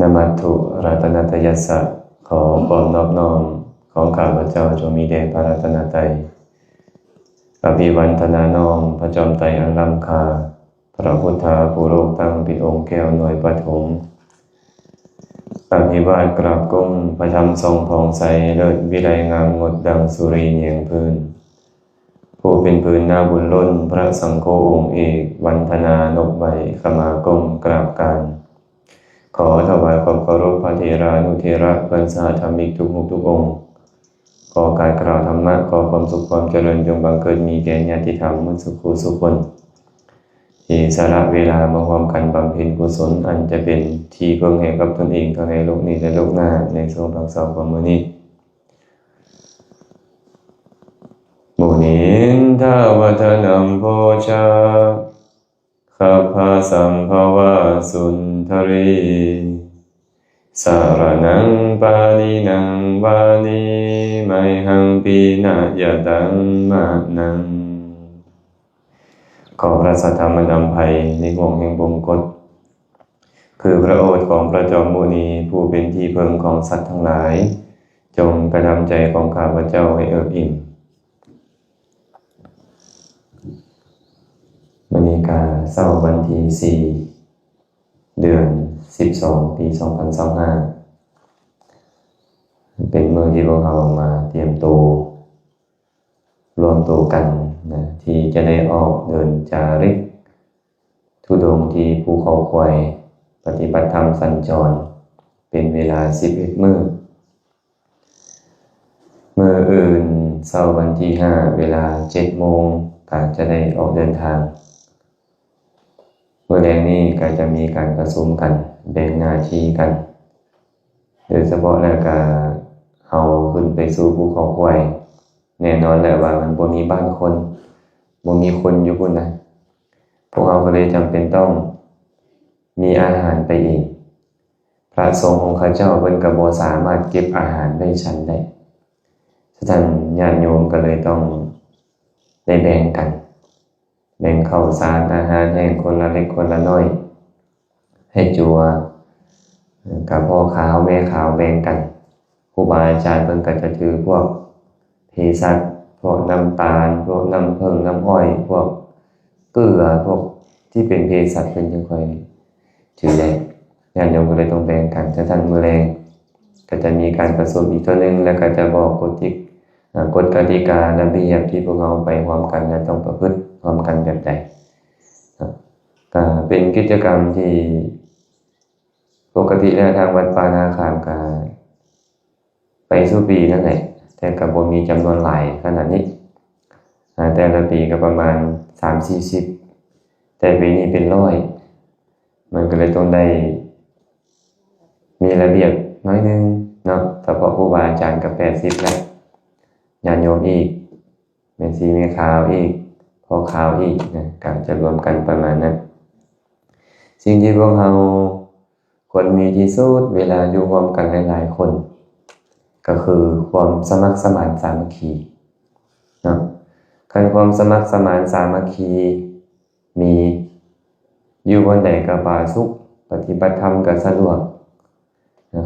ນະມັດຖຸລັດຕະນະຕະຍັດສະ ຂໍຄວາມນອບນ້ອມຂອງຂ້າພະເຈົ້າຈົ່ງມີແດ່ພະລັດຕະນະໄຕ. ອະພິວັນທະນານ້ອມພະຈອມໄຕອັນລ້ຳຄ່າ, ພະພຸດທະຜູ້ໂລກຕັ້ງເປັນອົງແກ້ວໜ່ວຍປະຖົມ. ອະພິວາດກາບກົ້ມພະທຳສ່ອງຜ່ອງໃສ, ເລີດວິໄລງາມງົດດັ່ງສຸຣີນຽງພື້ນ. ຜູ້ເປັນພື້ນນາບຸນລົ້ນ, ພະສັງໂຄອົງເອກ, ວັນທະນານົບໄຫວ້, ຂະມາກົ້ມກາບການ. ຂໍຖວາຍຄວາມເຄົາລົບພະເຖລານຸເຖລະ ເພື່ອນສະຫະທຳມິກທຸກຮູບທຸກອົງ. ຂໍການກ່າວທຳມະ, ຂໍຄວາມສຸກຄວາມຈະເລີນ ຈົ່ງບັງເກີດມີແກ່ຍາດຕິທຳໝົດສູ່ຜູ້ສູ່ຄົນ ທີ່ສະຫຼະເວລາມາຮ່ວມກັນບຳເພັນກຸສົນ ອັນຈະເປັນທີ່ເພິ່ງໃຫ້ກັບຕົນເອງ ທັງໃນໂລກນີ້ ແລະ ໂລກໜ້າ ໃນຊ່ວງພັກເຊົາຂອງມື້ນີ້. ມຸນິນທາວະທະນັມໂພຊາ ຄັບພະສຳພະວາສຸນທະຣີ ສະລະນັງປານິນັງວານີ ໄມຫັງປີນະຍະຕັງມະນັງ. ຂໍພະສັດທຳອັນອຳໄພໃນຫ່ວງແຫ່ງວົງກົດ ຄືພະໂອດຂອງພະຈອມມຸນີ ຜູ້ເປັນທີ່ເພິ່ງຂອງສັດທັງຫຼາຍ ຈົ່ງກະທຳໃຈຂອງຂ້າພະເຈົ້າໃຫ້ເອິບອີ່ມ. ມື້ນີ້ກະເຊົ້າວັນທີສີ່ ເດືອນສິບສອງ ປີສອງພັນຊາວຫ້າ ເປັນມື້ທີ່ພວກເຮົາມາຕຽມໂຕ ລວມໂຕກັນນະ ທີ່ຈະໄດ້ອອກເດີນຈາລິກທຸດົງທີ່ພູເຂົາຄວາຍ ປະຕິບັດທຳສັນຈອນ ເປັນເວລາສິບເອັດມື້. ມື້ອື່ນເຊົ້າວັນທີຫ້າ ເວລາເຈັດໂມງ ກະຈະໄດ້ອອກເດີນທາງ. ມື້ແລງນີ້ກະຈະມີການປະຊຸມກັນ ແບ່ງໜ້າທີ່ກັນ ໂດຍສະເພາະແລ້ວກະເຮົາຂຶ້ນໄປສູ່ພູເຂົາຄວາຍ ແນ່ນອນແຫຼະວ່າມັນບໍ່ມີບ້ານຄົນ ບໍ່ມີຄົນຢູ່ພຸ້ນນະ. ພວກເຮົາກໍເລີຍຈຳເປັນຕ້ອງມີອາຫານໄປເອງ. ພະສົງອົງຄະເຈົ້າເພິ່ນກໍບໍ່ສາມາດເກັບອາຫານໄວ້ສັນໄດ້. ສະນັ້ນຍາດໂຍມກໍເລີຍຕ້ອງໄດ້ແບ່ງກັນ ແບ່ງເຂົ້າສານອາຫານແຫ້ງຄົນລະເລັກຄົນລະນ້ອຍ ໃຫ້ຈົວ ກະພໍ່ຂາວແມ່ຂາວແບ່ງກັນ. ຄູບາອາຈານເພິ່ນກໍຈະຖືພວກເພສັດ ພວກນ້ຳຕານ ພວກນ້ຳເຜິ້ງນ້ຳອ້ອຍ ພວກເກືອ ພວກທີ່ເປັນເພສັດເພິ່ນຈຶ່ງຄ່ອຍຖືແລະ. ຍາດໂຍມກໍເລີຍຕ້ອງແບ່ງກັນ. ຈັ່ງຊັ້ນມື້ແລງກໍຈະມີການປະຊຸມອີກເທື່ອໜຶ່ງ ແລ້ວກໍຈະບອກກົດທີ່ ອາ ກົດກະຕິກາລະບຽບທີ່ພວກເຮົາໄປຮ່ວມກັນ ແລະ ຕ້ອງປະພຶດຮ່ວມກັນແບບໃດ. ກໍເປັນກິດຈະກຳທີ່ປົກກະຕິແລ້ວທາງວັດປ່ານາຄາມກໍໄປສູ່ປີນັ້ນແຫຼະ ແຕ່ກໍບໍ່ມີຈຳນວນຫຼາຍຂະໜາດນີ້. ອາ ແຕ່ລະປີກໍປະມານສາມສີ່ສິບ ແຕ່ປີນີ້ເປັນຮ້ອຍ ມັນກໍເລີຍຕ້ອງໄດ້ ມີລະບຽບໜ້ອຍໜຶ່ງເນາະ ສະເພາະຄູບາອາຈານກໍແປດສິບແລ້ວ ຍາດໂຍມອີກ ແມ່ຊີແມ່ຂາວອີກ ພໍ່ຂາວອີກນະ ກໍຈະລວມກັນປະມານນັ້ນ. ສິ່ງທີ່ພວກເຮົາຄວນມີທີ່ສຸດເວລາຢູ່ຮ່ວມກັນຫຼາຍໆຄົນ ກໍຄືຄວາມສະໝັກສະໝານສາມັກຄີເນາະ. ຄັນຄວາມສະໝັກສະໝານສາມັກຄີ ມີ ຢູ່ບ່ອນໃດກໍຜາສຸກ ປະຕິບັດທຳກໍສະດວກ.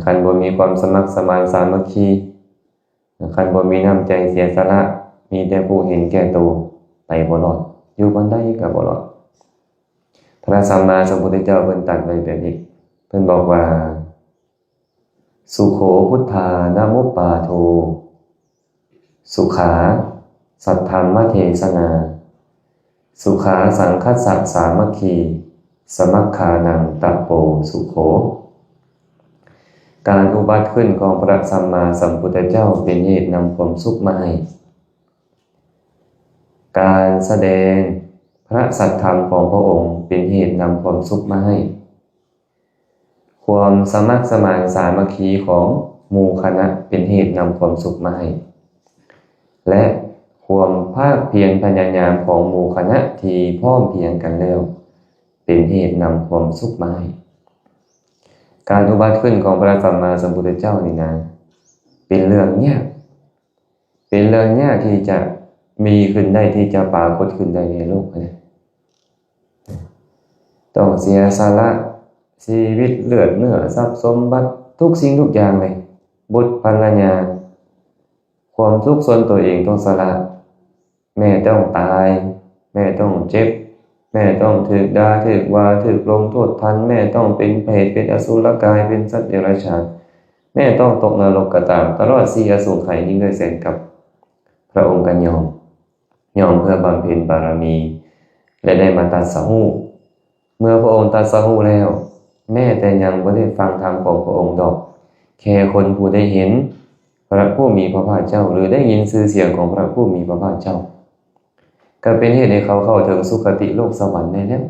ຄັນບໍ່ມີຄວາມສະໝັກສະໝານສາມັກຄີ ຄັນບໍ່ມີນ້ຳໃຈເສຍສະຫຼະ ມີແຕ່ຜູ້ເຫັນແກ່ໂຕ ໄປບໍ່ລອດ ຢູ່ບ່ອນໃດກໍບໍ່ລອດ. ພະສຳມາສຳພຸດທະເຈົ້າເພິ່ນຕັດໄວ້ແບບນີ້ ເພິ່ນບອກວ່າ ສຸໂຂພຸດທານະມຸບປາໂທ ສຸຂາສັດທຳມະເທສະນາ ສຸຂາສັງຄັດສະສາມັກຄີ ສະມັກຂານັງຕະໂປສຸໂຂ. ການອຸບັດຂຶ້ນຂອງພະສຳມາສຳພຸດທະເຈົ້າເປັນເຫດນຳຄວາມສຸກມາໃຫ້. ການສະແດງພະສັດທຳຂອງພະອົງເປັນເຫດນຳຄວາມສຸກມາໃຫ້. ຄວາມສະໝັກສະໝານສາມັກຄີຂອງໝູ່ຄະນະເປັນເຫດນຳຄວາມສຸກມາໃຫ້ ແລະ ຄວາມພາກພຽນພະຍາຍາມຂອງໝູ່ຄະນະທີ່ພ້ອມພຽງກັນແລ້ວ ເປັນເຫດນຳຄວາມສຸກມາໃຫ້. ການອຸບັດຂຶ້ນຂອງພະສຳມາສຳພຸດທະເຈົ້ານີ້ນະ ເປັນເລື່ອງຍາກ ເປັນເລື່ອງຍາກທີ່ຈະມີຂຶ້ນໄດ້ ທີ່ຈະປາກົດຂຶ້ນໄດ້ໃນໂລກນີ້. ຕ້ອງເສຍສະຫຼະ ຊີວິດ ເລືອດເນື້ອ ຊັບສົມບັດ ທຸກສິ່ງທຸກຢ່າງເລີຍ, ບຸດພັນລະຍາ, ຄວາມສຸກສ່ວນຕົວເອງຕ້ອງສະຫຼະ, ແມ່ຕ້ອງຕາຍ, ແມ່ຕ້ອງເຈັບ, ແມ່ຕ້ອງຖືກດ່າ, ຖືກວ່າ, ຖືກລົງໂທດທັນ, ແມ່ຕ້ອງເປັນເປດ, ເປັນອະສຸລະກາຍ, ເປັນສັດເດຍລະສານ, ແມ່ຕ້ອງຕົກນະລົກກໍຕາມ, ຕະຫຼອດສີ່ອະສົງໄຂຍິ່ງດ້ວຍແສນກັບ, ພະອົງກໍຍອມ, ຍອມເພື່ອບຳເພັນບາລະມີ ແລະ ໄດ້ມາຕັດສະຮູ້. ເມື່ອພະອົງຕັດສະຮູ້ແລ້ວ, ແມ້ແຕ່ຍັງບໍ່ໄດ້ຟັງທຳຂອງພະອົງດອກ, ແຄ່ຄົນຜູ້ໄດ້ເຫັນພະຜູ້ມີພະພາກເຈົ້າ ຫຼື ໄດ້ຍິນຊື່ສຽງຂອງພະຜູ້ມີພະພາກເຈົ້າ ກໍເປັນເຫດໃຫ້ເຂົາເຂົ້າເຖິງສຸຄະຕິໂລກສະຫວັນໄດ້ແລ້ວ.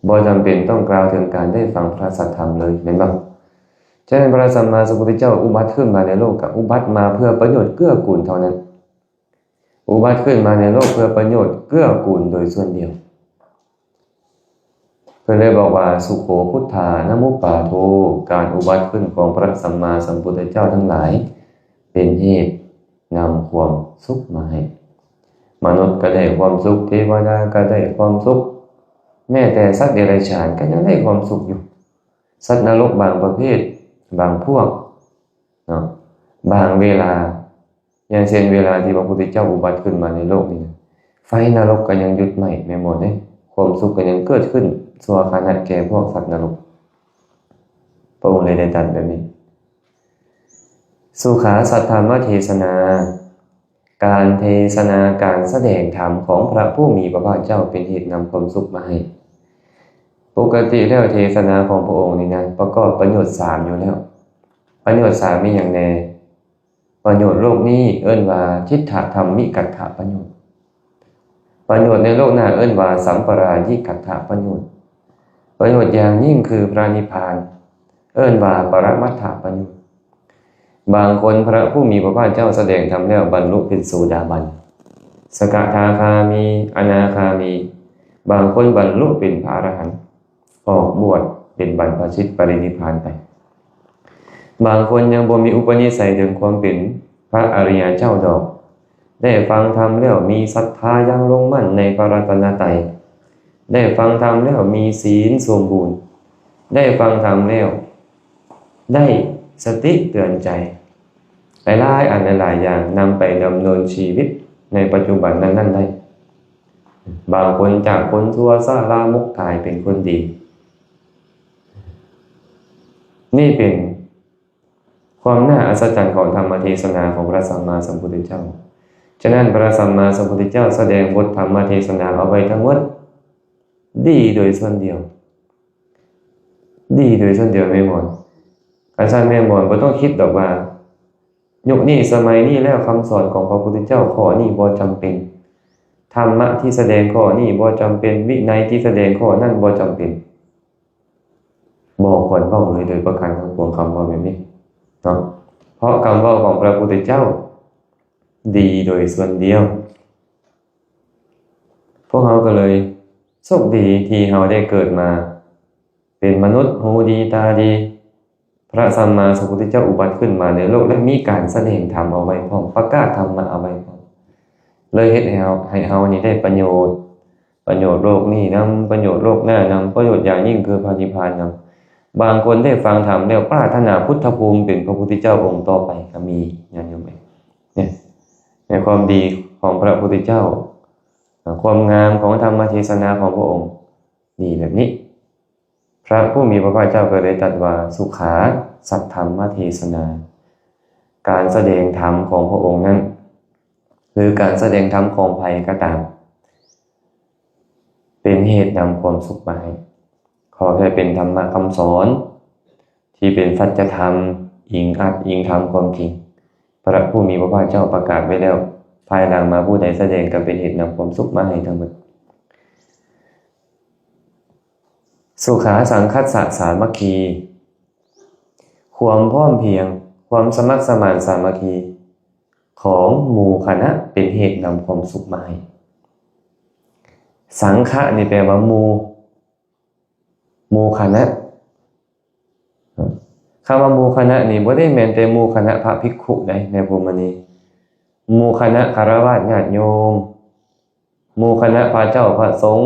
ບໍ່ຈຳເປັນຕ້ອງກ່າວເຖິງການໄດ້ຟັງພະສັດທຳເລີຍ, ແມ່ນບໍ່? ສະນັ້ນ ພະສຳມາສຳພຸດທະເຈົ້າອຸບັດຂຶ້ນມາໃນໂລກ ກໍອຸບັດມາເພື່ອປະໂຫຍດເກື້ອກູນເທົ່ານັ້ນ. ອຸບັດຂຶ້ນມາໃນໂລກເພື່ອປະໂຫຍດເກື້ອກູນໂດຍສ່ວນດຽວ. ເພິ່ນເລີຍບອກວ່າ ສຸໂຂ ພຸດທານະມຸບປາໂທ, ການອຸບັດຂຶ້ນຂອງພະສຳມາສຳພຸດທະເຈົ້າທັງຫຼາຍ ເປັນເຫດນຳຄວາມສຸກມາໃຫ້. ມະນຸດກໍໄດ້ຄວາມສຸກ, ເທວະດາກໍໄດ້ຄວາມສຸກ, ແມ້ແຕ່ສັດເດຍລະສານກໍຍັງໄດ້ຄວາມສຸກຢູ່. ສັດນະລົກບາງປະເພດ, ບາງພວກເນາະ, ບາງເວລາ, ຢ່າງເຊັ່ນເວລາທີ່ພະພຸດທະເຈົ້າອຸບັດຂຶ້ນມາໃນໂລກນີ້ນະ, ໄຟນະລົກກໍຍັງຢຸດໄໝ້, ແມ່ນບໍ່ເດ້? ຄວາມສຸກກໍຍັງເກີດຂຶ້ນຊົ່ວຂະນະແກ່ພວກສັດນະລົກ. ພະອົງເລີຍໄດ້ຕັດແບບນີ້. ສຸຂາສັດທຳມະເທສະນາ, ການເທສະນາ, ການສະແດງທຳຂອງພະຜູ້ມີພະພາກເຈົ້າ ເປັນເຫດນຳຄວາມສຸກມາໃຫ້. ປົກກະຕິແລ້ວເທສະນາຂອງພະອົງນີ້ນະ ປະກອບປະໂຫຍດສາມຢູ່ແລ້ວ. ປະໂຫຍດສາມມີຫຍັງແດ່? ປະໂຫຍດໂລກນີ້ເອີ້ນວ່າທິດຖະທຳມິກັດຖະປະໂຫຍດ. ປະໂຫຍດໃນໂລກໜ້າເອີ້ນວ່າສຳປະລາຍິກັດຖະປະໂຫຍດ. ປະໂຫຍດຢ່າງຍິ່ງຄືພະນິບພານ ເອີ້ນວ່າປະລະມັດຖະປະໂຫຍດ. ບາງຄົນພະຜູ້ມີພະພາກເຈົ້າສະແດງທຳແລ້ວບັນລຸເປັນໂສດາບັນ, ສະກະທາຄາມີ, ອະນາຄາມີ, ບາງຄົນບັນລຸເປັນພະອະລະຫັນ. ອອກບວດເປັນບັນພະຊິດປະລິນິບພານໄປ. ບາງຄົນຍັງບໍ່ມີອຸປະນິໄສເຖິງຄວາມເປັນພະອະລິຍະເຈົ້າດອກ. ໄດ້ຟັງທຳແລ້ວມີສັດທາຢ່າງລົງໝັ້ນໃນພະລັດຕະນະໄຕ, ໄດ້ຟັງທຳແລ້ວມີສີນສົມບູນ, ໄດ້ຟັງທຳແລ້ວໄດ້ສະຕິເຕືອນໃຈ ຫຼາຍໆອັນຫຼາຍໆຢ່າງ ນຳໄປດຳເນີນຊີວິດໃນປັດຈຸບັນນັ້ນໆໄດ້. ບາງຄົນຈາກຄົນຊົ່ວຊ້າລາມົກກາຍເປັນຄົນດີ. ນີ້ເປັນຄວາມໜ້າອັດສະຈັນຂອງທຳມະເທສະນາຂອງພະສຳມາສຳພຸດທະເຈົ້າ. ສະນັ້ນ ພະສຳມາສຳພຸດທະເຈົ້າສະແດງບົດທຳມະເທສະນາເອົາໄວ້ທັງໝົດ ດີໂດຍສ່ວນດຽວ. ດີໂດຍສ່ວນດຽວແມ່ນບໍ່? ຄັນຊັ້ນແມ່ນບໍ່? ບໍ່ຕ້ອງຄິດດອກວ່າ ຍຸກນີ້ສະໄໝນີ້ແລ້ວ ຄຳສອນຂອງພະພຸດທະເຈົ້າຂໍ້ນີ້ບໍ່ຈຳເປັນ, ທຳມະທີ່ສະແດງຂໍ້ນີ້ບໍ່ຈຳເປັນ, ວິໄນທີ່ສະແດງຂໍ້ນັ້ນບໍ່ຈຳເປັນ. ບໍ່ຄວນເວົ້າເລີຍໂດຍປະການທັງປວງ ຄຳເວົ້າແບບນີ້ເນາະ, ເພາະຄຳເວົ້າຂອງພະພຸດທະເຈົ້າດີໂດຍສ່ວນດຽວ. ພວກເຮົາກໍເລີຍໂຊກດີທີ່ເຮົາໄດ້ເກີດມາເປັນມະນຸດ ຫູດີຕາດີ, ພະສຳມາສຳພຸດທະເຈົ້າອຸບັດຂຶ້ນມາໃນໂລກ ແລະ ມີການສະແດງທຳເອົາໄວ້ພ້ອມ, ປະກາດທຳມະເອົາໄວ້ພ້ອມ, ເລີຍເຮັດໃຫ້ເຮົາ, ໃຫ້ເຮົານີ້ໄດ້ປະໂຫຍດ, ປະໂຫຍດໂລກນີ້ນຳ, ປະໂຫຍດໂລກໜ້ານຳ, ປະໂຫຍດຢ່າງຍິ່ງຄືພະນິບພານນຳ. ບາງຄົນໄດ້ຟັງທຳແລ້ວປາດຖະໜາພຸດທະພູມເປັນພະພຸດທະເຈົ້າອົງຕໍ່ໄປກໍມີ, ຍາດໂຍມເອີຍ. ນີ້ ໃນຄວາມດີຂອງພະພຸດທະເຈົ້າ, ຄວາມງາມຂອງທຳມະເທສະນາຂອງພະອົງ ດີແບບນີ້. ພະຜູ້ມີພະພາກເຈົ້າກໍໄດ້ຕັດວ່າ ສຸຂາສັດທຳມະເທສະນາ, ການສະແດງທຳຂອງພະອົງນັ້ນ ຫຼື ການສະແດງທຳຂອງໃຜກໍຕາມ ເປັນເຫດນຳຄວາມສຸກມາໃຫ້. ຂໍແຄ່ເປັນທຳມະຄຳສອນທີ່ເປັນສັດຈະທຳ, ອີງອັດອີງທຳຄວາມຈິງ. ພະຜູ້ມີພະພາກເຈົ້າປະກາດໄວ້ແລ້ວ, ພາຍຫຼັງມາຜູ້ໃດສະແດງກໍເປັນເຫດນຳຄວາມສຸກມາໃຫ້ທັງໝົດ. ສຸຂາສັງຄັດສະສາມັກຄີ, ຄວາມພ້ອມພຽງ, ຄວາມສະໝັກສະໝານສາມັກຄີຂອງໝູ່ຄະນະເປັນເຫດນຳຄວາມສຸກມາໃຫ້. ສັງຄະນີ້ແປວ່າໝູ່, ໝູ່ຄະນະ. ຄຳວ່າໝູ່ຄະນະນີ້ບໍ່ໄດ້ແມ່ນແຕ່ໝູ່ຄະນະພະພິກຂຸໃດ໋ ແມ່ພູມະນີ, ໝູ່ຄະນະຄາລະວາດຍາດໂຍມ, ໝູ່ຄະນະພະເຈົ້າພະສົງ,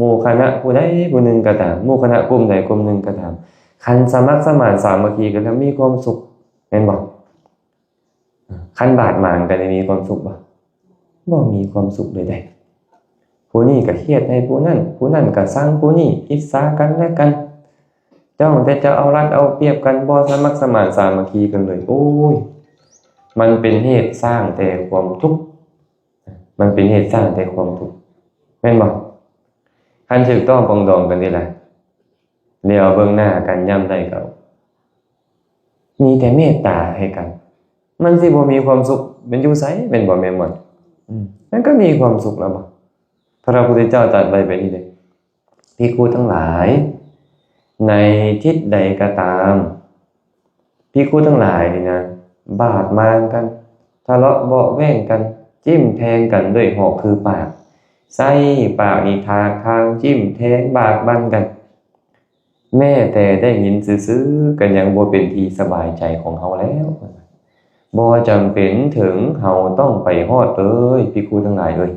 ໝູ່ຄະນະຜູ້ໃດຜູ້ໜຶ່ງກໍຕາມ, ໝູ່ຄະນະກຸ່ມໃດກຸ່ມໜຶ່ງກໍຕາມ, ຄັນສະໝັກສະໝານສາມັກຄີກັນແລ້ວມີຄວາມສຸກ ແມ່ນບໍ່? ຄັນບາດໝາງກັນນີ້ມີຄວາມສຸກບໍ່? ບໍ່ມີຄວາມສຸກເລີຍເດ້. ຜູ້ນີ້ກໍຄຽດໃຫ້ຜູ້ນັ້ນ, ຜູ້ນັ້ນກໍຊັງຜູ້ນີ້, ອິດສາກັນແລະກັນ, ຈ້ອງແຕ່ຈະເອົາລັດເອົາປຽບກັນ, ບໍ່ສະໝັກສະໝານສາມັກຄີກັນເລີຍ. ໂອ້ຍ, ມັນເປັນເຫດສ້າງແຕ່ຄວາມທຸກ, ມັນເປັນເຫດສ້າງແຕ່ຄວາມທຸກ, ແມ່ນບໍ່? ຄັນຖືກຕ້ອງປອງດອງກັນນີ້ລະ, ຫຼຽວເບິ່ງໜ້າກັນຍາມໃດກໍມີແຕ່ເມດຕາໃຫ້ກັນ, ມັນຊິບໍ່ມີຄວາມສຸກ ມັນຢູ່ໃສ ແມ່ນບໍ່ແມ່ໝົດ? ອືມ ມັນກໍມີຄວາມສຸກແລ້ວບໍ່? ພະພຸດທະເຈົ້າຕັດໄວ້ແບບນີ້ເດ້. ພິກຂຸທັງຫຼາຍ, ໃນທິດໃດກໍຕາມ, ພິກຂຸທັງຫຼາຍນີ້ນະ, ບາດໝາງກັນ, ທະເລາະເບາະແວ້ງກັນ, ຈິ້ມແທງກັນດ້ວຍຫອກຄືປາກ, ໃຊ້ປາກນີ້ຖາກທາງ, ຈິ້ມແທງ, ບາກບັ່ນກັນ, ແມ້ແຕ່ໄດ້ຍິນຊື່ໆ ກໍຍັງບໍ່ເປັນທີ່ສະບາຍໃຈຂອງເຮົາແລ້ວ. ບໍ່ຈຳເປັນເຖິງເຮົາຕ້ອງໄປຮອດເອີຍ, ພິກຂຸທັງຫຼາຍເອີຍ.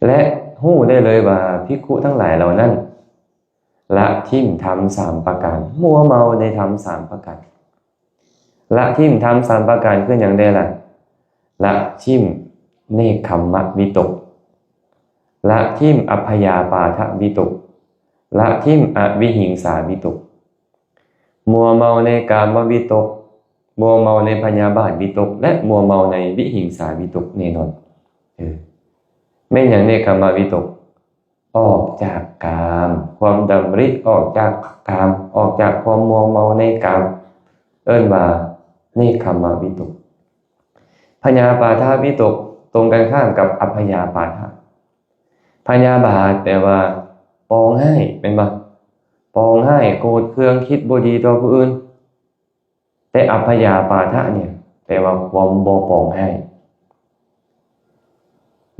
ແລະ ຮູ້ໄດ້ເລີຍວ່າພິກຂຸທັງຫຼາຍເຫຼົ່ານັ້ນ ລະຖິ້ມທຳສາມປະການ, ມົວເມົາໃນທຳສາມປະການ. ລະຖິ້ມທຳສາມປະການຄືຫຍັງແດ່ລະ? ລະຖິ້ມເນກຂຳມະວິຕົກ, ລະຖິ້ມອັບພະຍາປາທະວິຕົກ, ລະຖິ້ມອະວິຫິງສາວິຕົກ. ມົວເມົາໃນກາມະວິຕົກ, ມົວເມົາໃນພະຍາບາດວິຕົກ ແລະ ມົວເມົາໃນວິຫິງສາວິຕົກແນ່ນອນ. ເອີ ແມ່ນຫຍັງເນກຂຳມະວິຕົກ? ອອກຈາກກາມ, ຄວາມດຳລິອອກຈາກກາມ, ອອກຈາກຄວາມມົວເມົາໃນກາມ, ເອີ້ນວ່າເນກຂຳມະວິຕົກ. ພະຍາປາທະວິຕົກ ຕົງກັນຂ້າມກັບອັບພະຍາປາທະ. ພະຍາບາດແປວ່າປອງຮ້າຍ ແມ່ນບໍ່? ປອງຮ້າຍ, ໂກດເຄືອງ, ຄິດບໍ່ດີຕໍ່ຜູ້ອື່ນ. ແຕ່ອັບພະຍາປາທະນີ້ແປວ່າຄວາມບໍ່ປອງຮ້າຍ.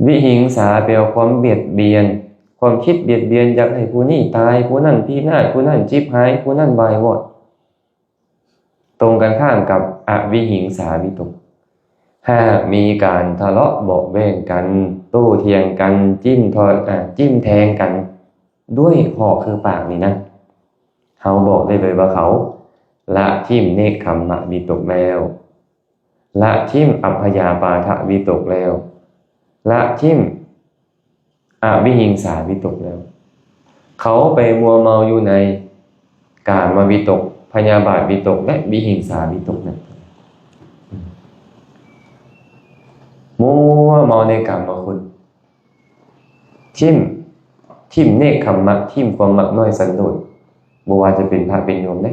ວິຫິງສາແປວ່າຄວາມບຽດບຽນ, ຄວາມຄິດບຽດບຽນ, ຢາກໃຫ້ຜູ້ນີ້ຕາຍ, ຜູ້ນັ້ນພິນາດ, ຜູ້ນັ້ນຈິບຫາຍ, ຜູ້ນັ້ນວາຍວອດ. ຕົງກັນຂ້າມກັບອະວິຫິງສາວິຕົກ. ຫາກມີການທະເລາະເບາະແວ້ງກັນ, ໂຕ້ຖຽງກັນ, ຈິ້ມທອດ, ອາ, ຈິ້ມແທງກັນດ້ວຍຫອກຄືປາກນີ້ນະ, ເຮົາບອກໄດ້ເລີຍວ່າເຂົາລະຖິ້ມເນກຂຳມະວິຕົກແລ້ວ, ລະຖິ້ມອັບພະຍາປາທະວິຕົກແລ້ວ, ລະຖິ້ມ ອະວິຫິງສາວິຕົກແລ້ວ. ເຂົາໄປມົວເມົາຢູ່ໃນກາມະວິຕົກ, ພະຍາບາດວິຕົກ ແລະ ວິຫິງສາວິຕົກນັ້ນ. ມົວເມົາໃນກາມະຄຸນ. ຖິ້ມ, ຖິ້ມເນກຂຳມະ, ຖິ້ມຄວາມມັກນ້ອຍສັນໂດດ. ບໍ່ວ່າຈະເປັນພະເປັນໂຍມເດ້,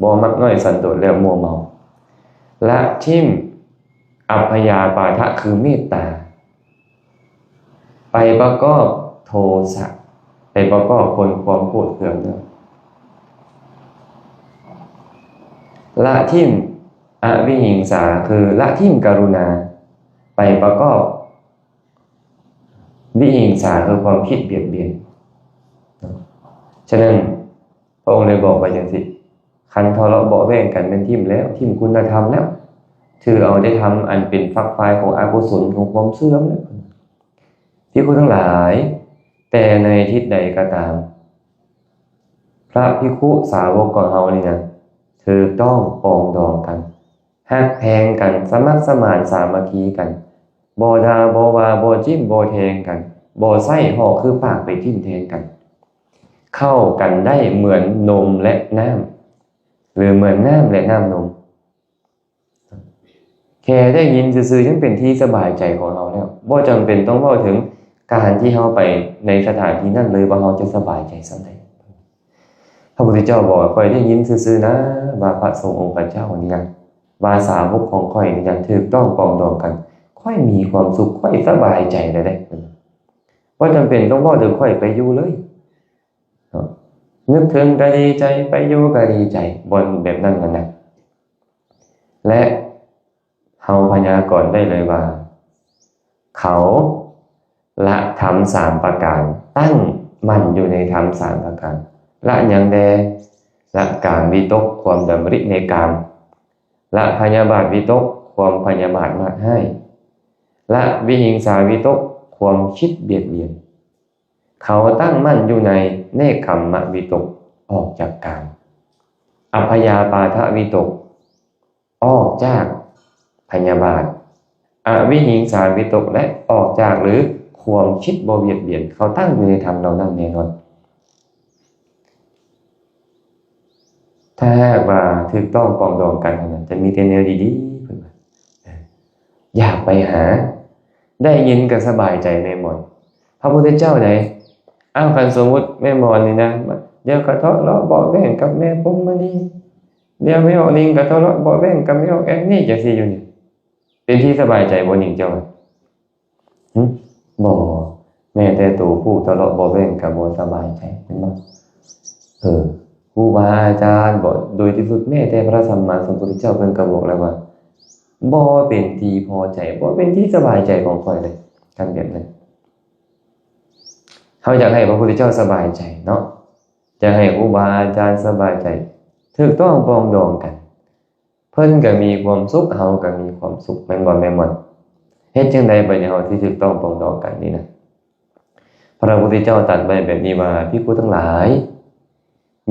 ບໍ່ມັກນ້ອຍສັນໂດດແລ້ວມົວເມົາ. ລະຖິ້ມອັບພະຍາປາທະ ຄືເມດຕາ. ໄປປະກອບໂທສະ, ໄປປະກອບຄົນຄວາມໂກດເຄືອງເດີ. ລະຖິ້ມອະວິຫິງສາ ຄືລະຖິ້ມກະລຸນາ, ໄປປະກອບວິຫິງສາ ຄືຄວາມຄິດບຽດບຽນ. ສະນັ້ນ ພະອົງໄດ້ບອກໄວ້ຈັ່ງຊີ້, ຄັນທະເລາະເບາະແວ້ງກັນແມ່ນຖິ້ມແລ້ວ, ຖິ້ມຄຸນນະທຳແລ້ວ, ຖືເອົາແຕ່ທຳອັນເປັນຝັກຝ່າຍຂອງອະກຸສົນ, ຂອງຄວາມເສື່ອມແລ້ວ. ພິກຂຸທັງຫຼາຍ, ແຕ່ໃນທິດໃດກໍຕາມ, ພະພິກຂຸສາວົກຂອງເຮົານີ້ນະ, ຖືກຕ້ອງປອງດອງກັນ, ຮັກແພງກັນ, ສະໝັກສະໝານສາມັກຄີກັນ, ບໍ່ດ່າບໍ່ວ່າ, ບໍ່ຈິ້ມບໍ່ແທງກັນ, ບໍ່ໃຊ້ຫອກຄືປາກໄປຖິ້ມແທງກັນ. ເຂົ້າກັນໄດ້ເໝືອນນົມແລະນ້ຳ ຫຼື ເໝືອນນ້ຳແລະນ້ຳນົມ. ແຄ່ໄດ້ຍິນຊື່ໆ ຍັງເປັນທີ່ສະບາຍໃຈຂອງເຮົາແລ້ວ. ບໍ່ຈຳເປັນຕ້ອງເວົ້າເຖິງການທີ່ເຮົາໄປໃນສະຖານທີ່ນັ້ນເລີຍ ວ່າເຮົາຈະສະບາຍໃຈສ່ຳໃດ. ພະພຸດທະເຈົ້າບອກວ່າ ຂ້ອຍໄດ້ຍິນຊື່ໆນະ ວ່າພະສົງອົງພະເຈົ້ານີ້ນະ ວ່າສາວົກຂອງຂ້ອຍນີ້ນະ ຖືກຕ້ອງປອງດອງກັນ, ຂ້ອຍມີຄວາມສຸກ, ຂ້ອຍສະບາຍໃຈແລ້ວເດ້. ບໍ່ຈຳເປັນຕ້ອງເວົ້າເຖິງຂ້ອຍໄປຢູ່ເລີຍ. ເນາະ ນຶກເຖິງກໍດີໃຈ, ໄປຢູ່ກໍດີໃຈ, ບ່ອນແບບນັ້ນຫັ້ນນະ. ແລະ ເຮົາພະຍາກອນໄດ້ເລີຍວ່າ ເຂົາລະທຳສາມປະການ, ຕັ້ງໝັ້ນຢູ່ໃນທຳສາມປະການ. ລະຫຍັງແດ່? ລະກາມວິຕົກ, ຄວາມດຳລິໃນກາມ. ລະພະຍາບາດວິຕົກ, ຄວາມພະຍາບາດມາດຮ້າຍ. ລະວິຫິງສາວິຕົກ, ຄວາມຄິດບຽດບຽນ. ເຂົາຕັ້ງໝັ້ນຢູ່ໃນເນກຂຳມະວິຕົກ ອອກຈາກກາມ, ອັບພະຍາປາທະວິຕົກ ອອກຈາກພະຍາບາດ, ອະວິຫິງສາວິຕົກ ແລະ ອອກຈາກ ຫຼື ຄວາມຄິດບໍ່ບຽດບຽນ. ເຂົາຕັ້ງຢູ່ໃນທຳເຫຼົ່ານັ້ນແນ່ນອນ. ຖ້າຫາກວ່າຖືກຕ້ອງປອງດອງກັນຫັ້ນນະ ຈະມີແຕ່ແນວດີໆ ເພິ່ນວ່າ ເອີ ຢາກໄປຫາ ໄດ້ຍິນກໍສະບາຍໃຈແມ່ໝອຍ. ພະພຸດທະເຈົ້າໃດ ອ້າວ ຄັນສົມມຸດແມ່ໝອຍນີ້ນະ ດຽວກໍທະເລາະເບາະແວ້ງກັບແມ່ພົມມະນີ, ດຽວແມ່ອອກນິງກໍທະເລາະເບາະແວ້ງກັບແມ່ອອກແອນນີ້ ຈັ່ງຊີ້ຢູ່ນີ້ ເປັນທີ່ສະບາຍໃຈບໍ່ ນິງເຈົ້າ? ຫຶ? ບໍ່, ແມ້ແຕ່ໂຕຜູ້ທະເລາະເບາະແວ້ງກໍບໍ່ສະບາຍໃຈ ແມ່ນບໍ່? ເອີ ຄູບາອາຈານບໍ ໂດຍທີ່ສຸດ ແມ້ແຕ່ພະສຳມາສຳພຸດທະເຈົ້າເພິ່ນກໍບອກແລ້ວວ່າ ບໍ່ເປັນທີ່ພໍໃຈ ບໍ່ເປັນທີ່ສະບາຍໃຈຂອງຂ້ອຍເລີຍ ຄັນແບບນັ້ນ. ເຮົາຢາກໃຫ້ພະພຸດທະເຈົ້າສະບາຍໃຈເນາະ, ຢາກໃຫ້ຄູບາອາຈານສະບາຍໃຈ, ຖືກຕ້ອງປອງດອງກັນ. ເພິ່ນກໍມີຄວາມສຸກ ເຮົາກໍມີຄວາມສຸກ ແມ່ນບໍ່ແມ່ໝອຍ? ເຮັດຈັ່ງໃດບັດນີ້ເຮົາຊິຖືກຕ້ອງປອງດອງກັນນີ້ນະ? ພະພຸດທະເຈົ້າຕັດໄວ້ແບບນີ້ວ່າ ພິກຂຸທັງຫຼາຍ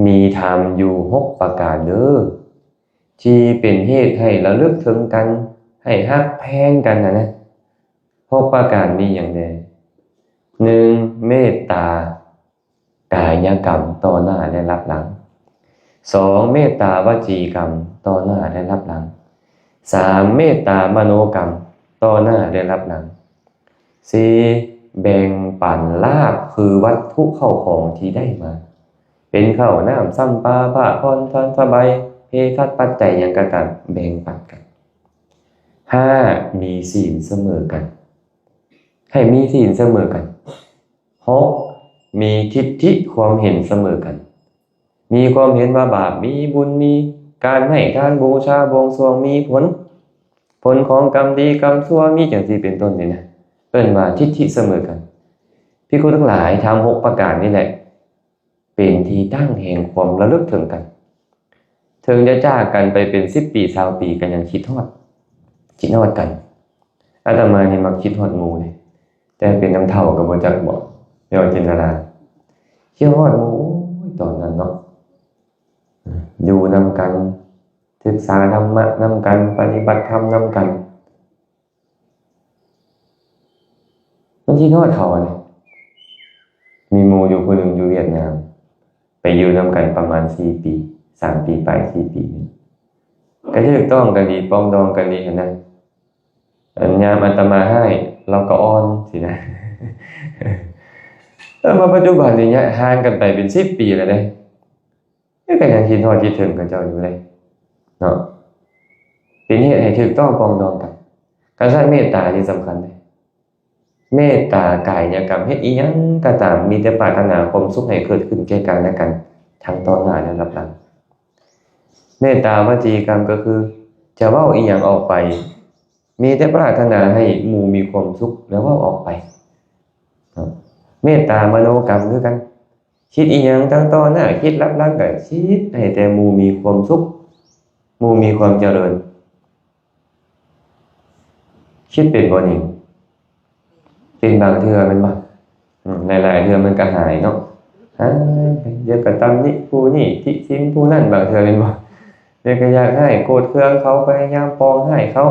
ມີທຳຢູ່ຫົກປະການເດີ້ ທີ່ເປັນເຫດໃຫ້ລະລຶກເຖິງກັນ ໃຫ້ຮັກແພງກັນຫັ້ນນະ. ຫົກປະການມີຫຍັງແດ່? ໜຶ່ງ ເມດຕາ ກາຍະກຳຕໍ່ໜ້າ ແລະ ລັບຫຼັງ. ສອງ ເມດຕາວະຈີກຳຕໍ່ໜ້າ ແລະ ລັບຫຼັງ. ສາມ ເມດຕາມະໂນກຳຕໍ່ໜ້າ ແລະ ລັບຫຼັງ. ສີ່ ແບ່ງປັນລາບ ຄືວັດຖຸເຂົ້າຂອງທີ່ໄດ້ມາ ເປັນເຂົ້ານ້ຳ ສຳປາ ຜ້າຜ່ອນ ສັນສະບາຍ ເພສັດ ປັດໄຈຫຍັງກໍຕາມ ແບ່ງປັນກັນ. ຫ້າ ມີສິນສະເໝີກັນ ໃຫ້ມີສິນສະເໝີກັນ. ຫົກ ມີທິດຖິ ຄວາມເຫັນສະເໝີກັນ ມີຄວາມເຫັນວ່າບາບມີບຸນ ມີການໃຫ້ທານ ບູຊາ ບວງສວງ ມີຜົນ ຜົນຂອງກຳດີກຳຊົ່ວ ມີຈັ່ງຊີ້ເປັນຕົ້ນນີ້ນະ ເອີ້ນວ່າທິດຖິສະເໝີກັນ. ພິກຂຸທັງຫຼາຍ ທຳຫົກປະການນີ້ແຫຼະ ເປັນທີ່ຕັ້ງແຫ່ງຄວາມລະລຶກເຖິງກັນ. ເຖິງຈະຈາກກັນໄປເປັນສິບປີ ຊາວປີ ກໍຍັງຄິດຮອດ ຄິດຮອດກັນ. ອາດຕະມານີ້ມັກຄິດຮອດໝູ່ເດ້ ແຕ່ເປັນນຳເຖົ້າກໍບໍ່ຈັກບໍ ແມ່ອອກຈິນດາລາ ຄິດຮອດໝູ່ ໂອ້ຍ ຕອນນັ້ນເນາະ ຢູ່ນຳກັນ ສຶກສາທຳມະນຳກັນ ປະຕິບັດທຳນຳກັນ. ມັນຄິດຮອດເຂົາຫັ້ນແຫຼະ. ມີໝູ່ຢູ່ຜູ້ໜຶ່ງຢູ່ຫວຽດນາມ ໄປຢູ່ນຳກັນປະມານສີ່ປີ ສາມປີປາຍ ສີ່ປີນີ້ ກໍຖືກຕ້ອງກັນດີ ປອງດອງກັນດີຫັ້ນນະ. ອັນຍາມອາດຕະມາຮ້າຍ ລາວກໍອ່ອນຊີ້ນະ. ເອີ ມາປັດຈຸບັນນີ້ ຍະຫ່າງກັນໄປເປັນສິບປີແລ້ວເດ້. ແຕ່ກໍຍັງຄິດຮອດຄິດເຖິງເຂົາເຈົ້າຢູ່ເດ້ເນາະ ເປັນເຫດໃຫ້ຖືກຕ້ອງປອງດອງກັນ. ການໃຊ້ເມດຕານີ້ສຳຄັນເດ້. ເມດຕາກາຍະກຳ ເຮັດອີ່ຫຍັງກໍຕາມ ມີແຕ່ປາດຖະໜາຄວາມສຸກໃຫ້ເກີດຂຶ້ນແກ່ກັນແລະກັນ ທັງຕໍ່ໜ້າ ແລະ ລັບຫຼັງ. ເມດຕາວະຈີກຳກໍຄື ຈະເວົ້າອີ່ຫຍັງອອກໄປ ມີແຕ່ປາດຖະໜາໃຫ້ໝູ່ມີຄວາມສຸກ ແລ້ວເວົ້າອອກໄປ. ເມດຕາມະໂນກຳຄືກັນ ຄິດອີ່ຫຍັງທັງຕໍ່ໜ້າ ຄິດລັບຫຼັງ ກໍຄິດໃຫ້ແຕ່ໝູ່ມີຄວາມສຸກ ໝູ່ມີຄວາມຈະເລີນ. ຄິດເປັນບໍ່ນີ້? ເປັນບາງເທື່ອແມ່ນບໍ່? ອືມ ຫຼາຍໆເທື່ອມັນກໍຫາຍເນາະ. ຫາຍໄປ ດຽວກໍຕຳໜິຜູ້ນີ້ ຕິສິນຜູ້ນັ້ນ ບາງເທື່ອແມ່ນບໍ່? ດຽວກໍຢາກຮ້າຍ ໂກດເຄືອງເຂົາ ພະຍາຍາມປອງຮ້າຍເຂົາ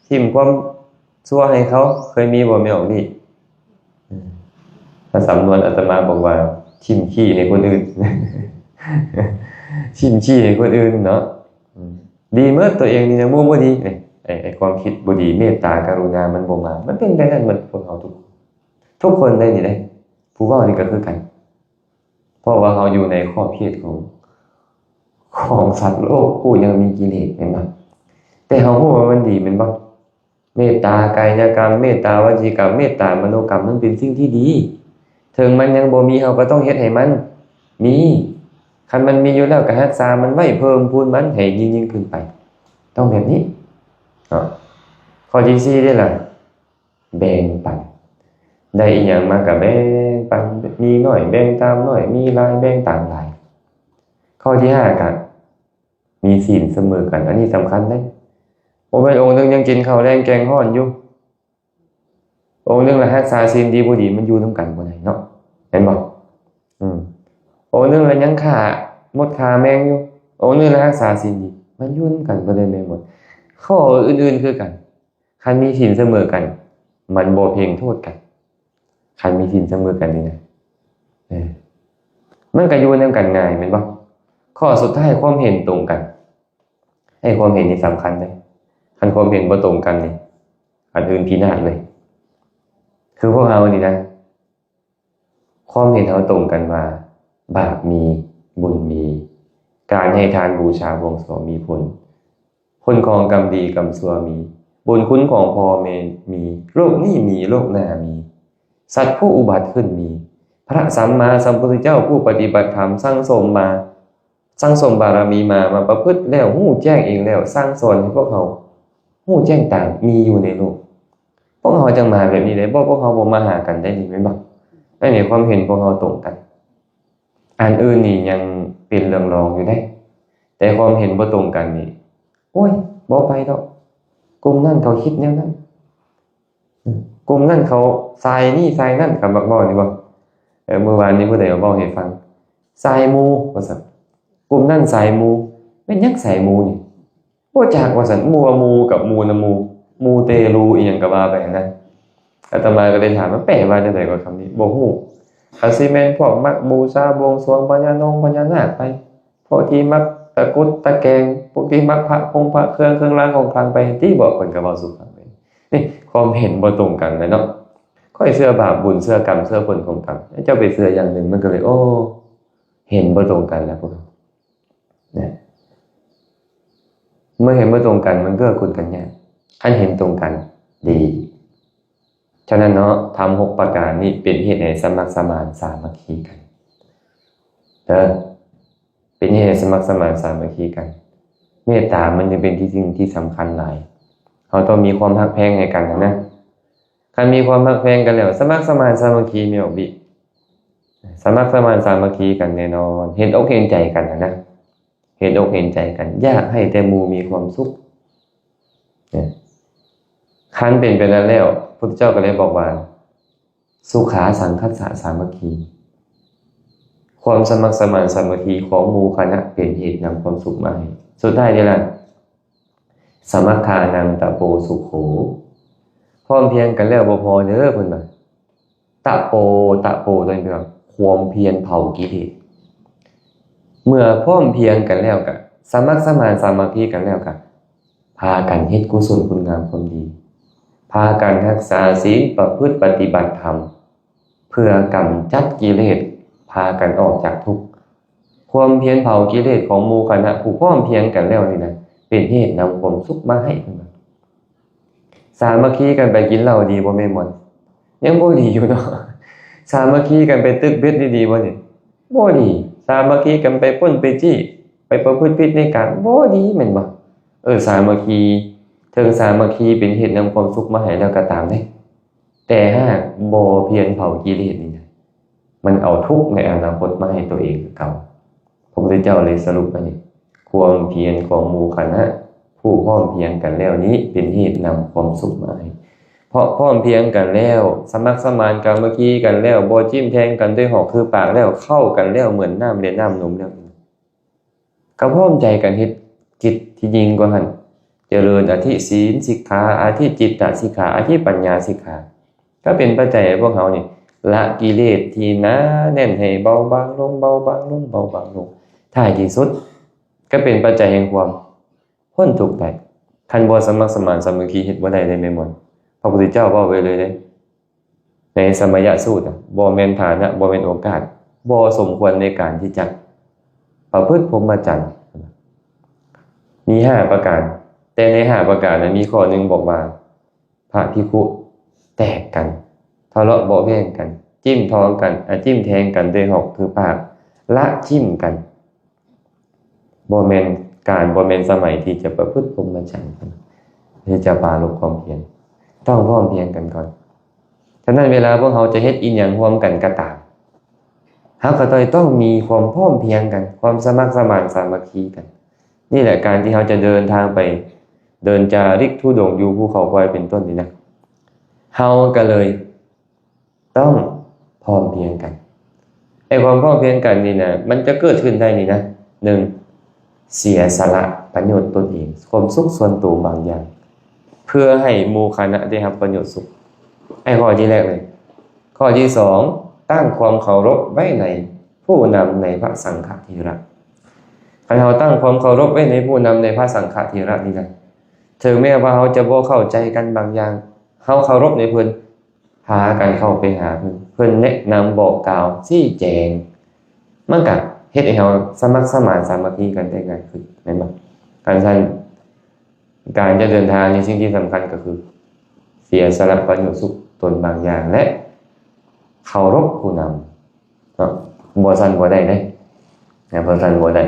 ຖິ້ມຄວາມຊົ່ວໃຫ້ເຂົາ. ເຄີຍມີບໍ່ແມ່ອອກນີ້? ອືມ ພາສາສຳນວນອາດຕະມາບອກວ່າ ຖິ້ມຂີ້ໃຫ້ຄົນອື່ນ ຖິ້ມຂີ້ໃຫ້ຄົນອື່ນເນາະ. ອືມ ດີໝົດ ຕົວເອງນີ້ຍັງບໍ່ ບໍ່ດີ. ເອີ ໄອ້ ໄອ້ຄວາມຄິດບໍ່ດີ ເມດຕາກະລຸນາມັນບໍ່ມາ ມັນເປັນແບບນັ້ນໝົດ ພວກເຮົາທຸກ ທຸກຄົນໄດ້ນີ້ເດ້. ຜູ້ເວົ້ານີ້ກໍຄືກັນ ເພາະວ່າເຮົາຢູ່ໃນຂອບເຂດຂອງ ຂອງສັດໂລກຜູ້ຍັງມີກິເລດແມ່ນບໍ່? ແຕ່ເຮົາຮູ້ວ່າມັນດີແມ່ນບໍ່? ເມດຕາກາຍະກຳ ເມດຕາວະຈີກຳ ເມດຕາມະໂນກຳ ມັນເປັນສິ່ງທີ່ດີ. ເຖິງມັນຍັງບໍ່ມີ ເຮົາກໍຕ້ອງເຮັດໃຫ້ມັນມີ. ຄັນມັນມີຢູ່ແລ້ວ ກໍຮັກສາມັນໄວ້ ເພີ່ມພູນມັນໃຫ້ຍິ່ງໆຂຶ້ນໄປ. ຕ້ອງແບບນີ້ເນາະ. ຂໍ້ທີສີ່ເດ້ລະ ແບ່ງປັນ. ໄດ້ອີ່ຫຍັງມາກໍແບ່ງປັນ ມີໜ້ອຍແບ່ງຕາມໜ້ອຍ ມີຫຼາຍແບ່ງຕາມຫຼາຍ. ຂໍ້ທີຫ້າ ກໍມີສິນສະເໝີກັນ. ອັນນີ້ສຳຄັນເດ້. ບໍ່ແມ່ນອົງໜຶ່ງຍັງກິນເຂົ້າແລງແກງຮ້ອນຢູ່ ອົງໜຶ່ງລະຮັກສາສິນດີບໍ່ດີ ມັນຢູ່ນຳກັນບໍ່ໄດ້ເນາະ. ເອີ ນບໍ່? ອືມ ອົງໜຶ່ງລະຍັງຂ້າມົດຂ້າແມງຢູ່, ອົງໜຶ່ງລະຮັກສາສິນດີ, ມັນຢູ່ນຳກັນບໍ່ໄດ້ແມ່ນບໍ່? ຂໍ້ອື່ນໆຄືກັນ, ຄັນມີສິນສະເໝີກັນ ມັນບໍ່ເພງໂທດກັນ. ຄັນມີສິນສະເໝີກັນນີ້ນະ ເອີ ມັນກໍຢູ່ນຳກັນງ່າຍແມ່ນບໍ່? ຂໍ້ສຸດທ້າຍ ຄວາມເຫັນຕົງກັນ. ໄອ້ຄວາມເຫັນນີ້ສຳຄັນເດ້. ຄັນຄວາມເຫັນບໍ່ຕົງກັນນີ້ ອັນອື່ນພິນາດເລີຍ. ຄືພວກເຮົານີ້ນະ ຄວາມເຫັນເຮົາຕົງກັນວ່າ ບາບມີ ບຸນມີ, ການໃຫ້ທານບູຊາບວງສອງມີຜົນ, ຜົນຂອງກຳດີກຳຊົ່ວມີ, ບຸນຄຸນຂອງພໍ່ແມ່ມີ, ໂລກນີ້ມີ ໂລກໜ້າມີ, ສັດຜູ້ອຸບັດຂຶ້ນມີ, ພະສຳມາສຳພຸດທະເຈົ້າຜູ້ປະຕິບັດທຳສັ່ງສົມມາ ສັ່ງສົມບາລະມີມາ ມາປະພຶດແລ້ວ ຮູ້ແຈ້ງເອງແລ້ວ ສັ່ງສອນໃຫ້ພວກເຮົາຮູ້ແຈ້ງຕາມ ມີຢູ່ໃນໂລກ. ພວກເຮົາຈັ່ງມາແບບນີ້ເດ້ ບໍ່ ພວກເຮົາບໍ່ມາຫາກັນໄດ້ນີ້ແມ່ນບໍ່? ອັນນີ້ຄວາມເຫັນພວກເຮົາຕົງກັນ, ອັນອື່ນນີ້ຍັງເປັນເລື່ອງລອງຢູ່ເດ້. ແຕ່ຄວາມເຫັນບໍ່ຕົງກັນນີ້ ໂອ້ຍ ບໍ່ໄປດອກ, ກຸ່ມນັ້ນເຂົາຄິດແນວນັ້ນ, ກຸ່ມນັ້ນເຂົາສາຍນີ້ສາຍນັ້ນ, ເຂົາມັກເວົ້ານີ້ບໍ່? ເອີ ມື້ວານນີ້ຜູ້ໃດເວົ້າໃຫ້ຟັງ, ສາຍໝູ່ວ່າຊັ້ນ, ກຸ່ມນັ້ນສາຍໝູ່. ແມ່ນຫຍັງສາຍໝູ່ນີ້? ບໍ່ຈັກວ່າຊັ້ນ. ໝູ່ວ່າໝູ່ ກັບໝູ່ນະໝູ່, ໝູ່ເຕລູອີ່ຫຍັງກໍວ່າໄປຫັ້ນນະ. ອາດຕະມາກໍເລີຍຖາມວ່າ ແປວ່າຈັ່ງໃດກໍຄຳນີ້? ບໍ່ຮູ້. ກໍຊິແມ່ນພວກມັກບູຊາບວງສວງພະຍານົງພະຍານາກໄປ, ພວກທີ່ມັກຕະກຸດຕະແກງ, ພວກທີ່ມັກພະຄົງພະເຄື່ອງ ເຄື່ອງລາງຂອງຂລັງໄປຕິ. ບອກເພິ່ນກໍເວົ້າສູ່ຟັງໄປ. ນີ້ຄວາມເຫັນບໍ່ຕົງກັນແຫຼະເນາະ. ຂ້ອຍເຊື່ອບາບບຸນ ເຊື່ອກຳ ເຊື່ອຜົນຂອງກຳ, ເຈົ້າໄປເຊື່ອຢ່າງໜຶ່ງ, ມັນກໍເລີຍ ໂອ້ ເຫັນບໍ່ຕົງກັນແລ້ວພວກເຮົາ. ນະ ເມື່ອເຫັນບໍ່ຕົງກັນ ມັນເກື້ອກູນກັນຍາກ, ຄັນເຫັນຕົງກັນດີ. ສະນັ້ນເນາະ ທຳຫົກປະການນີ້ເປັນເຫດໃຫ້ສະໝັກສະໝານສາມັກຄີກັນເດີ, ເປັນເຫດໃຫ້ສະໝັກສະໝານສາມັກຄີກັນ. ເມດຕາມັນຈຶ່ງເປັນທີ່ ສິ່ງທີ່ສຳຄັນຫຼາຍ. ເຮົາຕ້ອງມີຄວາມຮັກແພງໃຫ້ກັນນະ. ຄັນມີຄວາມຮັກແພງກັນແລ້ວ ສະໝັກສະໝານສາມັກຄີແມ່ນອອກບິ, ສະໝັກສະໝານສາມັກຄີກັນແນ່ນອນ, ເຫັນອົກເຫັນໃຈກັນນະ, ເຫັນອົກເຫັນໃຈກັນ, ຢາກໃຫ້ແຕ່ໝູ່ມີຄວາມສຸກ. ຄັນເປັນແບບນັ້ນແລ້ວ ພຸດທະເຈົ້າກໍໄດ້ບອກວ່າ ສຸຂາສັງຄັດສະສາມັກຄີ, ຄວາມສະໝັກສະໝານສາມັກຄີຂອງໝູ່ຄະນະເປັນເຫດນຳຄວາມສຸກມາໃຫ້. ສຸດທ້າຍນີ້ລະ ສະມັກຄານັງຕະໂປສຸໂຂ, ພ້ອມພຽງກັນແລ້ວບໍ່ພໍເດີ ເພິ່ນວ່າ ຕະໂປ, ຕະໂປຕົວນີ້ແປວ່າຄວາມພຽນເຜົາກິເລດ. ເມື່ອພ້ອມພຽງກັນແລ້ວກະ ສະໝັກສະໝານສາມັກຄີກັນແລ້ວກະ ພາກັນເຮັດກຸສົນຄຸນງາມຄວາມດີ, ພາກັນຮັກສາສິນ ປະພຶດປະຕິບັດທຳ ເພື່ອກຳຈັດກິເລດ, ພາກັນອອກຈາກທຸກ. ຄວາມພຽນເຜົາກິເລດຂອງໝູ່ຄະນະຜູ້ພ້ອມພຽງກັນແລ້ວນີ້ນະ ເປັນເຫດນຳຄວາມສຸກມາໃຫ້ເພິ່ນວ່າ. ສາມັກຄີກັນໄປກິນເຫຼົ້າດີບໍ່ແມ່ໝອນ? ຍັງບໍ່ດີຢູ່ເນາະ. ສາມັກຄີກັນໄປຕຶກເບັດນີ້ດີບໍ່ນີ້? ບໍ່ດີ. ສາມັກຄີກັນໄປປຸ້ນໄປຈີ້ ໄປປະພຶດຜິດໃນກາມ ບໍ່ດີແມ່ນບໍ່? ເອີ ສາມັກຄີ, ເຖິງສາມັກຄີເປັນເຫດນຳຄວາມສຸກມາໃຫ້ແລ້ວກໍຕາມເດ້, ແຕ່ຫາກບໍ່ພຽນເຜົາກິເລດນີ້ນະ ມັນເອົາທຸກໃນອະນາຄົດມາໃຫ້ຕົວເອງຄືເກົ່າ. ພະພຸດທະເຈົ້າເລີຍສະຫຼຸບໄວ້ນີ້, ຄວາມພຽນຂອງໝູ່ຄະນະຜູ້ພ້ອມພຽງກັນແລ້ວນີ້ ເປັນເຫດນຳຄວາມສຸກມາໃຫ້. ເພາະພ້ອມພຽງກັນແລ້ວ, ສະໝັກສະໝານສາມັກຄີກັນແລ້ວ, ບໍ່ຈິ້ມແທງກັນດ້ວຍຫອກຄືປາກແລ້ວ, ເຂົ້າກັນແລ້ວເໝືອນນ້ຳ ແລະ ນ້ຳນົມແລ້ວ, ກໍພ້ອມໃຈກັນເຮັດກິດທີ່ຍິ່ງກວ່າຫັ້ນ, ຈະເລີນອະທິສີນສິກຂາ, ອະທິຈິດຕະສິກຂາ, ອະທິປັນຍາສິກຂາ, ກໍເປັນປັດໄຈໃຫ້ພວກເຮົານີ້ ລະກິເລດທີ່ໜາແໜ້ນໃຫ້ເບົາບາງລົງ, ເບົາບາງລົງ, ເບົາບາງລົງ. ທ້າຍທີ່ສຸດ ກໍເປັນປັດໄຈແຫ່ງຄວາມ ພົ້ນທຸກໄດ້. ຄັນບໍ່ສະໝັກສະໝານສາມັກຄີ ເຮັດບໍ່ໄດ້ເດ້ແມ່ໝອນ. ພະພຸດທະເຈົ້າເວົ້າໄວ້ເລີຍເດ້ ໃນສະໄມຍະສູດນະ, ບໍ່ແມ່ນຖານະ, ບໍ່ແມ່ນໂອກາດ, ບໍ່ສົມຄວນໃນການທີ່ຈະປະພຶດພົມມະຈັນ. ມີຫ້າປະການ, ແຕ່ໃນຫ້າປະການນະ ມີຂໍ້ໜຶ່ງບອກວ່າ ພະພິກຂຸແຕກກັນ, ທະເລາະເບາະແວ້ງກັນ, ຈິ້ມທອງກັນ, ອາ ຈິ້ມແທງກັນດ້ວຍຫອກຄືປາກ, ລະຈິ້ມກັນ. ບໍ່ແມ່ນການ, ບໍ່ແມ່ນສະໄໝທີ່ຈະປະພຶດພົມມະຈັນ, ທີ່ຈະປາລົບຄວາມພຽນ. ຕ້ອງພ້ອມພຽງກັນກ່ອນ. ສະນັ້ນ ເວລາພວກເຮົາຈະເຮັດອີ່ຫຍັງຮ່ວມກັນກໍຕາມ, ເຮົາກໍຕ້ອງ ຕ້ອງມີຄວາມພ້ອມພຽງກັນ, ຄວາມສະໝັກສະໝານສາມັກຄີກັນ. ນີ້ແຫຼະ ການທີ່ເຮົາຈະເດີນທາງໄປ ເດີນຈາລິກທຸດົງຢູ່ພູເຂົາຄວາຍເປັນຕົ້ນນີ້ນະ, ເຮົາກໍເລີຍ ຕ້ອງພ້ອມພຽງກັນ. ໄອ້ຄວາມພ້ອມພຽງກັນນີ້ນະ ມັນຈະເກີດຂຶ້ນໄດ້ນີ້ນະ ໜຶ່ງ ເສຍສະຫຼະປະໂຫຍດຕົນເອງ ຄວາມສຸກສ່ວນໂຕບາງຢ່າງ ເພື່ອໃຫ້ໝູ່ຄະນະໄດ້ຮັບປະໂຫຍດສຸກ. ໄອ້ຂໍ້ທີແລກເລີຍ. ຂໍ້ທີສອງ ຕັ້ງຄວາມເຄົາລົບໄວ້ໃນຜູ້ນຳໃນພະສັງຄະເຖລະ. ຄັນເຮົາຕັ້ງຄວາມເຄົາລົບໄວ້ໃນຜູ້ນຳໃນພະສັງຄະເຖລະນີ້ນະ ເຖິງແມ້ວ່າເຮົາຈະບໍ່ເຂົ້າໃຈກັນບາງຢ່າງ ເຮົາເຄົາລົບໃນເພິ່ນ ພາກັນເຂົ້າໄປຫາເພິ່ນ ເພິ່ນແນະນຳບອກກ່າວຊີ້ແຈງ ມັນກະເຮັດໃຫ້ເຮົາສະໝັກສະໝານສາມັກຄີກັນໄດ້ງ່າຍຂຶ້ນ ແມ່ນບໍ່? ຄັນຊັ້ນ ການຈະເດີນທາງນີ້ ສິ່ງທີ່ສຳຄັນກໍຄື ເສຍສະຫຼະປະໂຫຍດສຸກຕົນບາງຢ່າງ ແລະ ເຄົາລົບຜູ້ນຳເນາະ ບໍ່ຊັ້ນບໍ່ໄດ້ເດ້ ນະ ບໍ່ຊັ້ນບໍ່ໄດ້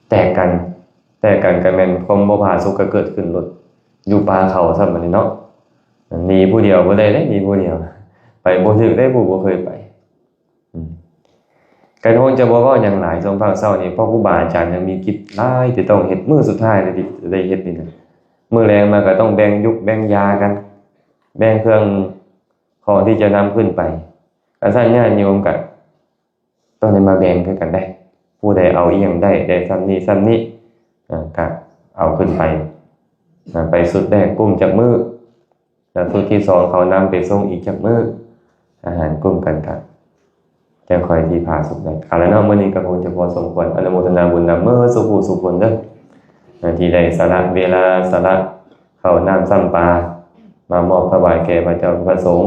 ແຕກກັນ ແຕກກັນກໍແມ່ນຄວາມບໍ່ຜາສຸກກໍເກີດຂຶ້ນໂລດ ຢູ່ປ່າເຂົາຊ້ຳບັດນີ້ເນາະ ໜີຜູ້ດຽວບໍ່ໄດ້ເດ້ ໜີຜູ້ດຽວ ໄປບໍ່ຖືກເດ້ ຜູ້ບໍ່ເຄີຍໄປ. ອືມ ກໍຄົງຈະບໍ່ເວົ້າຫຍັງຫຼາຍ ຊ່ວງພາກເຊົ້ານີ້ ເພາະຄູບາອາຈານຍັງມີກິດຫຼາຍທີ່ຕ້ອງເຮັດ ມື້ສຸດທ້າຍເລີຍທີ່ຈະໄດ້ເຮັດນີ້ນະ ມື້ແລງມາກໍຕ້ອງແບ່ງຢຸກແບ່ງຢາກັນ ແບ່ງເຄື່ອງຂອງທີ່ຈະນຳຂຶ້ນໄປ ຄັນຊັ້ນຍາດໂຍມກໍຕ້ອງໄດ້ມາແບ່ງຄືກັນໄດ໋ ຜູ້ໃດເອົາອີ່ຫຍັງໄດ້ ໄດ້ສ່ຳນີ້ສ່ຳນີ້ ເອີ ກໍເອົາຂຶ້ນໄປ ນຳໄປຊຸດແລກກຸ້ມຈັກມື້ ແລ້ວຊຸດທີສອງເຂົ້ານຳໄປສົ່ງອີກຈັກມື້ ອາຫານກຸ້ມກັນກະຈັ່ງຄ່ອຍທີ່ຜາສຸກໄດ້. ເອົາລະເນາະ ມື້ນີ້ກໍຄົງຈະພໍສົມຄວນ ອະນຸໂມທະນາບຸນນຳເໝິດສູ່ຜູ້ສູ່ຄົນເດີ ທີ່ໄດ້ສະຫຼະເວລາ ສະຫຼະເຂົ້ານ້ຳຊ້ຳປາ ມາມອບຖວາຍແກ່ພະເຈົ້າພະສົງ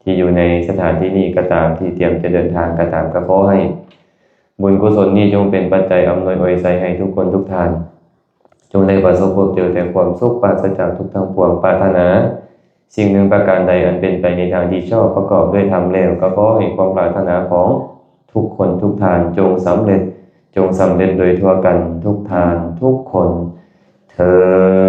ທີ່ຢູ່ໃນສະຖານທີ່ນີ້ກໍຕາມ ທີ່ຕຽມຈະເດີນທາງກໍຕາມ ກໍຂໍໃຫ້ບຸນກຸສົນນີ້ຈົ່ງເປັນປັດໄຈອຳນວຍອວຍໄຊໃຫ້ທຸກຄົນທຸກທ່ານ ຈົ່ງໄດ້ປະສົບພົບເຈີແຕ່ຄວາມສຸກ ປາສະຈາກທຸກທັງປວງ ປາດຖະໜາສິ່ງໜຶ່ງປະການໃດອັນເປັນໄປໃນທາງທີ່ຊອບ ປະກອບດ້ວຍທຳແລ້ວ ກໍຂໍໃຫ້ຄວາມປາດຖະໜາຂອງທຸກຄົນທຸກທ່ານ ຈົ່ງສຳເລັດ ຈົ່ງສຳເລັດໂດຍທົ່ວກັນທຸກທ່ານທຸກຄົນເທີ້ນ.